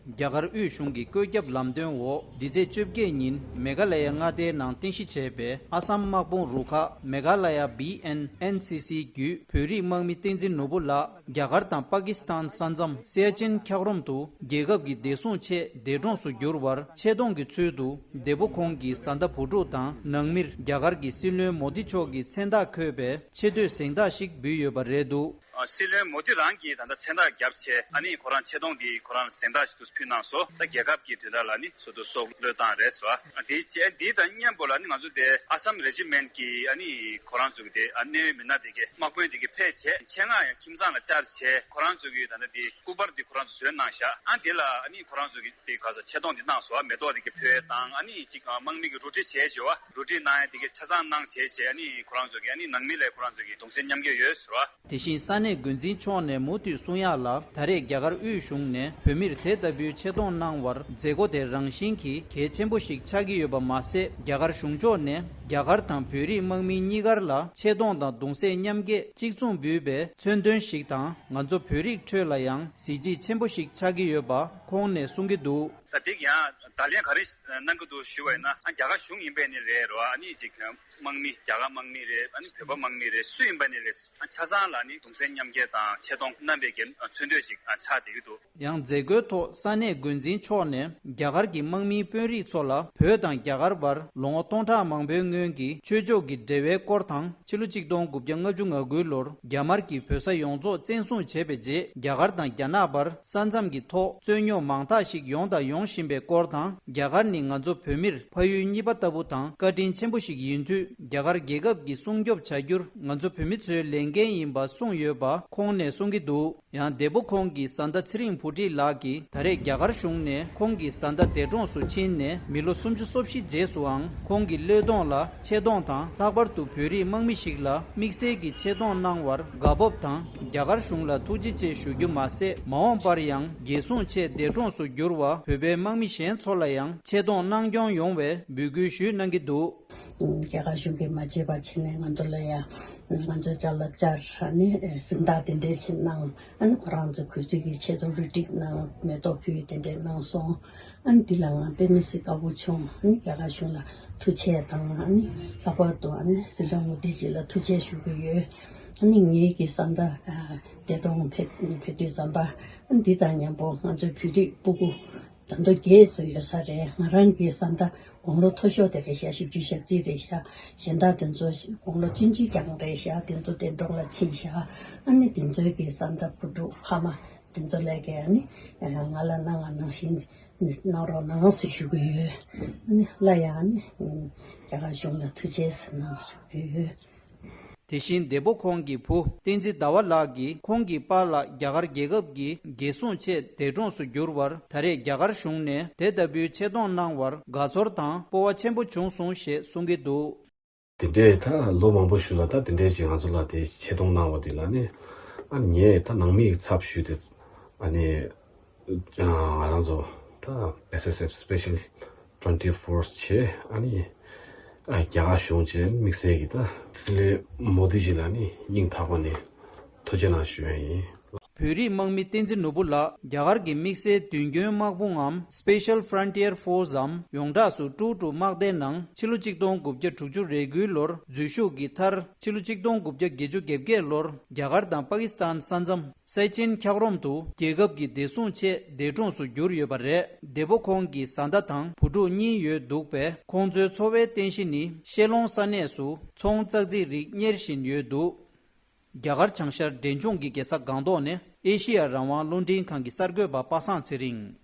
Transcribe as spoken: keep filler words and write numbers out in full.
རྒྱ་གར་དབུས་གཞུང་གི་བཀོད་ཁྱབ་ལམ་སྟོན་འོག་འདི་ཚེས་བཅོ་བརྒྱད་ཉིན་མེ་གྷ་ལ་ཡ་མངའ་སྡེའི་ནང་རྟེན་གཞི་བྱས་པའི་ཨ་སམ་དམག་དཔུང་རུ་ཁག་མེ་གྷ་ལ་ཡ་བི་ཨེན་ཨེན་སི་སི་བརྒྱུད་བོད་རིགས་དམག་མི་བསྟན་འཛིན་ནོར་བུ་ལགས་རྒྱ་གར་དང་པ་ཀི་སི་ཐན་ས་མཚམས་སེ་ཡ་ཅིན་འཁྱགས་རོམ་དུ་རྒྱལ་ཁབ་ཀྱི་བདེ་སྲུང་ཆེད་འདས་གྲོངས་སུ་གྱུར་བར་ཆེ་མཐོང་གི་ཚུལ་དུ་འདས་པོ་ཁོང་གི་བཟའ་ཟླ་བུ་ཕྲུག་དང་ནང་མིར་རྒྱ་གར་གྱི་སྲིད་བློན་མོ་དི་མཆོག་གི་མཚན་རྟགས་འཁོད་པའི་ཆེ་བསྟོད་གཟེངས་རྟགས་ཤིག་འབུལ་ཡོད་པ་རེད་འདུག། ཨ། སྲིད་བློན་མོ་དི་རང་གིས་ད་ལྟ་མཚན་རྟགས་བརྒྱབ་བྱས་ཨ་ནི་ཁོ་རང་ཆེ་མཐོང་འདི་ཁོ་རང་ལ་གཟེངས་རྟགས་ཤིག་ཏུ་ཕུལ་གནང་སོང་། ད་རྒྱལ་ཁབ་ཀྱི་དོན་དག་ལ་ནི་སོ་སོ་སྲོག་བློས་བཏང་རེད་ཟེར་བ། ཨ། དེའི་རྗེས་འདི་དང་མཉམ་པོ་ལ་ནི་ང་ཚོ་དེ་ཨ་སམ་རེ་ཇི་མེན་ཊི་གི་ཨ་ནི་ཁོ་རང་ཚོ་གི་དེ་ཨ་གནད་ཡོད་མི་སྣ་དེ་གའི་དམག་དཔོན་དེ་གའི་ཕེབས་བྱས་ཆེད་མངགས་ཡང་ཁྱིམ་ཚང་ལ་བཅར་བྱས་ཁོ་རང་ཚོ་གི་ད་ལྟ་དེ་སྐུ་པར་དེ་ཁོ་རང་ཚོ་བཟོས་གནང་ཤག། ཨ་དེ་ལ་ཨ་ནི་ཁོ་རང་ཚོ་གི་དེ་ག་ས་ཆེ་མཐོང་དེ་གནང་སོང་། མེ་ཏོག་དེ་གའི་ཕུལ་དང་ཨ་ནི་ཅིག་དམག་མི་གི་རུ་ཁྲིད་བྱས་བྱས་བ། རུ་ཁྲིད་གནང་ཡ་དེ་གའི་ཆ་ཚང་གནང་བྱས་བྱས་ཨ་ནི་ཁོ་རང་ཚོ་གི་ཨ་ནི་ནང་མི་ལ་ཁོ་རང་ཚོ་གི་གདུང་སེམས་མཉམ་སྐྱེད་ཡོད་ཟེར་བ། དེ་བཞིན་ས་གནས་འགོ་འཛིན་མཆོག་ནས་མུ་མཐུད་གསུང་ཡག་ལ། ད་རེས་རྒྱ་གར་དབུས་གཞུང་ནས་བོད་མིར་དེ་ལྟ་བུའི་ཆེ་མཐོང་གནང་བར་མཛད་སྒོ་དེ་རང་བཞིན་གྱིས་གལ་ཆེན་པོ་ཞིག་ཆགས་ཀྱི་ཡོད་པ་མ་ཟད། རྒྱ་གར་གཞུང་ཕྱོགས་ནས་རྒྱ་གར་དང་བོད་རིགས་དམག་མི་གཉིས་ཀར་ལ་ཆེ་མཐོང་དང་གདུང་སེམས་མཉམ་སྐྱེད་གཅིག་མཚུངས་འབུལ་བའི་མཚོན་དོན་ཞིག་དང་། ང་ཚོ་བོད་རིགས་ཁྲོད་ལ་ཡང་གཟི་བརྗིད་ཆེན་པོ་ཞིག་ཆགས་ཀྱི་ཡོད་པ་ཁོང་ནས་གསུང་གི་འདུག། ད་དེ་ཡང་བརྡ་ལན་ག་རེ་གནང་གི་འདུག་ཞུ་བ་ཡིན་ན། ཨ་རྒྱ་གར་གཞུང་ཡིན་པའི་ནི་རེད་རོ། ཨ་ནི་ཅིག་དམག་མི་རྒྱ་གར་དམག་མི་རེད། ཨ་ནི་བོད་པ་དམག་མི་རེད། སུ་ཡིན་པ་ནི་རེད། ཨ་ཆ་ཚང་ལ་ནི་གདུང་སེམས་མཉམ་སྐྱེད་དང་ཆེ་མཐོང་གནང་བའི་གི་མཚོན་དོན་ཞིག་ཨ་ཆགས་བསྡད་ཀྱི་འདུག། ཡང་མཛད་སྒོའི་ཐོག་ས་གནས་འགོ་འཛིན་མཆོག་ནས་རྒྱ་གར་གྱི་དམག་མིའི་དཔོན་རིགས་ཚོ་ལ་བོད་དང་རྒྱ་གར་བར་ལོ་ངོ་སྟོང་ཕྲག་མང་པོའི་སྔོན་གྱི་ཆོས་ཕྱོགས་ཀྱི་འབྲེལ་བའི་སྐོར་དང་། ཕྱི་ལོ་གཅིག་སྟོང་དགུ་བརྒྱ་ལྔ་བཅུ་ང་དགུའི་ལོར་རྒྱ་དམར་གྱིས་བོད་ས་ཡོངས་རྫོགས་བཙན་བཟུང་བྱས་པའི་རྗེས། རྒྱ་གར་དང་རྒྱ་ནག་བར་ས་མཚམས་ཀྱི་ཐོག་རྩོད་རྙོག་མང་དག་ཞིག་ཡོང་དང་ཡོང་བཞིན་པའི་སྐོར་དང་། རྒྱ་གར་ནི་ང་ཚོ་བོད་མིར་ཕ་ཡུལ་གཉིས་པ་ལྟ་བུ་དང་བཀའ་དྲིན་ཆེན་པོ་ཞིག་ཡིན་དུས། རྒྱ་གར་རྒྱལ་ཁབ་ཀྱི་སྲུང་སྐྱོབ་བྱ་རྒྱུར་ང་ཚོ་བོད་མི་ཚོའི་ལས་འགན་ཡིན་པ་གསུངས་ཡོད་པ་ཁོང་ནས་གསུང་གི་འདུག། ཡང་འདས་པོ་ཁོང་གི་བཟའ་ཟླ་ཚེ་རིང་བུ་ཁྲིད་ལགས་ཀྱིས་ད་རེས་རྒྱ་གར་གཞུང་ནས་ཁོང་གི་བཟའ་ཟླ་འདས་གྲོངས་སུ་ཕྱིན་ནས་མི་ལོ་སུམ་ཅུ་སོ་བཞི་རྗེས་སུའང་ཁོང་གི་བློས་གཏོང་ལ་ཆེ་མཐོང་དང་། ལྷག་པར་དུ་བོད་རིགས་དམག་མི་ཞིག་ལ་དམིགས་བསལ་གྱི་ཆེ་མཐོང་གནང་བར་དགའ་སྤོབས་དང་། རྒྱ་གར་གཞུང་ལ་ཐུགས་རྗེ་ཆེ་ཞུ་རྒྱུ་མ་ཟད། མ་འོངས་པར་ཡང་རྒྱལ་སྲུང་ཆེད་འདས་གྲོངས་སུ་གྱུར་བ་བོད་པའི་དམག་མི་གཞན་ཚོ་ལ་ཡང་ཆེ་མཐོང་གནང་སྐྱོང་ཡོང་བའི་འབོད་སྐུལ་ཞུས་གནང་གི་འདུག། རྒྱ་གར་གཞུང་གིས་མ་བརྗེད་པ་བྱས་ནས་ང་ཚོ་ལ་ཡང་ང་ཚོའི་ཅག་ལ་བཅར་ནས་གཟེངས་རྟགས་དེ་འདྲའི་ཆེད་གནང་། ཨ་ནི་ཁོ་རང་ཚོ་གུས་བརྩི་གི་ཆེད་དུ་རུ་སྒྲིག་གནང་། མེ་ཏོག་ཕུལ་དེ་འདྲའི་གནང་སོང་། ཨ་ནི་འདི་ལ་ང་དཔེ་མི་སྲིད་དགའ་པོ་བྱུང་། ཨ་ནི་རྒྱ་གར་གཞུང་ལ་ཐུགས་རྗེ་དང་། ཨ་ནི་ལྷག་པར་དུ་ཨ་ནི་སྲིད་བློན་མོ་དི་ཇི་ལ་ཐུགས་རྗེ་ཞུ་གི་ཡོད། ཨ་ནི་ངེད་ཀྱི་བཟའ་ཟླ་ཨ་འདས་གྲོངས་ཕེབས་ཕེབས་དུས་ཙམ་པ། ཨ་ནི་འདི་དང་མཉམ་པོ་ང་ཚོའི་བོད་རིགས་སྤུ་གུ་ད་དུང་བརྒྱད་ཙམ་ཡོད་ས་རེད། ང་རང་གི་བཟའ་ཟླ་དགུང་ལོ་མཐོ་ཤོས་དེ་རེད་ཤག། བཞི་བཅུ་ཞེ་གཅིག་རེད་ཤག། གཞན་དག་དེ་ཚོ་དགུང་ལོ་བཅུ་གཅིག་ཀྱང་རེད་ཤག། དེ་ཚོ་དེ་འབྲོག་ལ་ཕྱིན་ཤག། ཨ་ནི་དེ་ཚོའི་གི་བཟའ་ཟླ་བུ་ཕྲུག་ཕ་མ་དེ་ཚོ་ལས་ཀའི་ཨ་ནི་ང་ལ་གནང་བ་ནང་བཞིན་གནང་རོགས་གནང་ཟེར་ཞུ་གི་ཡོད། ཨ་ནི་སླར་ཡང་ཨ་ནི་རྒྱ་གར་གཞུང་ལ་ཐུགས་རྗེ་ཆེ་གནང་ཞུ་གི་ཡོད། དེ་བཞིན་འདས་པོ་ཁོང་གི་བུ་བསྟན་འཛིན་ཟླ་བ་ལགས་ཀྱིས་ཁོང་གི་པཱ་ལགས་རྒྱ་གར་རྒྱལ་ཁབ་ཀྱི་རྒྱལ་སྲུང་ཆེད་འདས་གྲོངས་སུ་གྱུར་བར་ད་རེས་རྒྱ་གར་གཞུང་ནས་དེ་ལྟ་བུའི་ཆེ་མཐོང་གནང་བར་དགའ་ཚོར་དང་སྤོབས་པ་ཆེན་པོ་བྱུང་སོང་ཞེས་གསུང་གི་འདུག། དེ་འདྲའི་ད་ལོ་མང་པོ་ཞིག་ལ་ད་དེ་འདྲའི་ཅིག་ང་ཚོ་ལ་དེ་ཆེ་མཐོང་གནང་བ་དེ་ལ་ནི། ཨ་ངས་ད་ནང་མི་ཡི་ཚབ་ཞུས་ཏེ་ཨ་ནི། ང་རང་ཚོ་ད་S S F Special Frontier Force བྱས། ཨ་ནི་ཨ་རྒྱ་གར་གཞུང་བཅས་དམིགས་བསལ་གྱི་ད་སྲིད་བློན་མོ་དི་ཇི་ལ་ནི་སྙིང་ཐག་པ་ནས་ཐུགས་རྗེ་གནང་ཞུ་ཡ་ཡིན། བོད་རིགས་དམག་མི་བསྟན་འཛིན་ནོར་བུ་ལགས་རྒྱ་གར་གྱི་དམིགས་བསལ་མདུན་སྐྱོད་དམག་དཔུང་ངམ་Special Frontier Force འམ་ཡོངས་གྲགས་སུ་ཀྲུའུ་ཀྲུའུ་དམག་སྡེའི་ནང་ཕྱི་ལོ་གཅིག་སྟོང་དགུ་བརྒྱ་དྲུག་ཅུ་རེ་དགུའི་ལོར་འཛུལ་ཞུགས་ཀྱིས་མཐར་ཕྱི་ལོ་གཅིག་སྟོང་དགུ་བརྒྱ་བརྒྱད་ཅུ་གྱ་བརྒྱད་ལོར་རྒྱ་གར་དང་པ་ཀི་སི་ཐན་ས་མཚམས། སའི་ཆིན་འཁྱགས་རོམ་དུ་རྒྱལ་ཁབ་ཀྱི་བདེ་སྲུང་ཆེད་འདས་གྲོངས་སུ་གྱུར་ཡོད་པ་རེད། འདས་པོ་ཁོང་གི་བཟའ་ཟླ་དང་བུ་ཕྲུག་གཉིས་ཡོད་འདུག་པས། ཁོང་ཚོའི་འཚོ་བའི་རྟེན་གཞི་ནི་ཤེ་ལོང་ས་གནས་སུ་ཚོང་ཙག་ཙིག་རིགས་གཉེར་བཞིན་ཡོད་འདུག། རྒྱ་གར་བྱང་ཤར་འབྲས་ལྗོངས་ཀྱི་རྒྱལ་ས་སྒང་ཏོག་ནས་ཨེ་ཤི་ཡ་རང་དབང་རླུང་འཕྲིན་ཁང་གི་གསར་འགོད་པ་པ་སངས་ཚེ་རིང་།